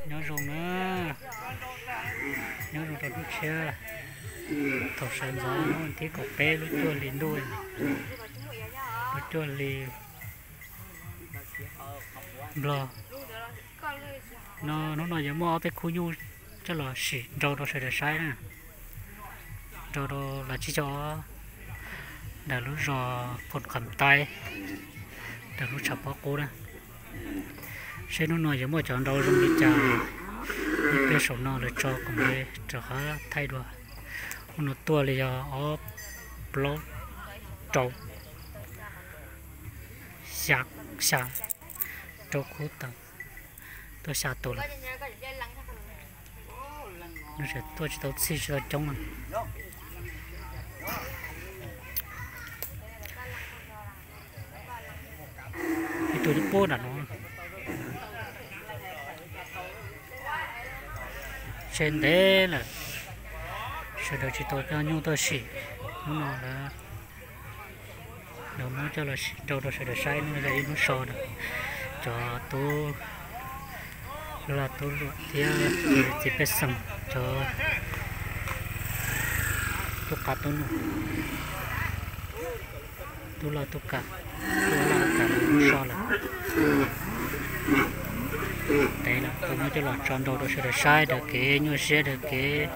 Nyob zoo na, nyob zoo rau hnub tshiab, thaum sawv ntxov hnub thib kaum peb lub cuaj hli ntuj, lub cuaj hli Nplog no. Hnub no yuav muaj ob peb khub nyuj coj los sim nrau rau sawv daws saib na, nrau rau lawv tsib caug ob ntawm lub zos Phoos Kham Taib, ntawm lub tshav pob qub na. Seb hnub no yuav muaj cov nrau zoo li cas. Ib pliag saum no lawv tso kom li rov qab thaij dua. Hnub no tuaj li yog ob plaub rau xya, xya rau khub tawm, tuaj xya tus lawm. Nws tseem tuaj tsis tau txhij tsis tau coob na. Ib tug twb pub nram no, tshe ntev lawm, sawv daws tsis tau coj nyuj tuaj sim. Hnub no lawv, lawv muab coj los sim rau rau sawv daws saib. Hnub no yog ib hnub so na, cov tub, laj tub luam thiab txiv pej xeem, cov tub qav tub num, tub loj tub kam, tub loj tub kam so lawm. Ntev lawm tau muab coj los tso nrau rau sawv daws saib daws kev nyuaj siab daws kev.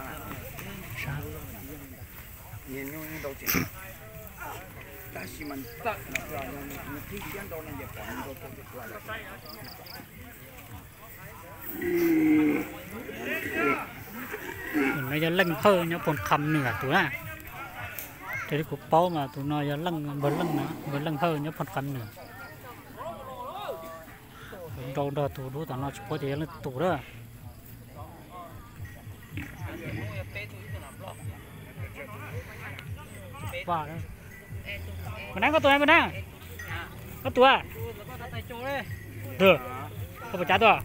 Tus no yog Leej Hawj nyob Phoos Kham Nwm tus na. Raws li kuv paub mas tus no yog Leej, npawg Leej na, npawg Leej Hawj nyob Phoos Kham Nwm. Kuv nrau nrog tus dub tom no tsis paub tias yog leej twg tus na. Npawg Neeb, koj tus, npawg Neeb, koj tus, koj puas cav tuaj?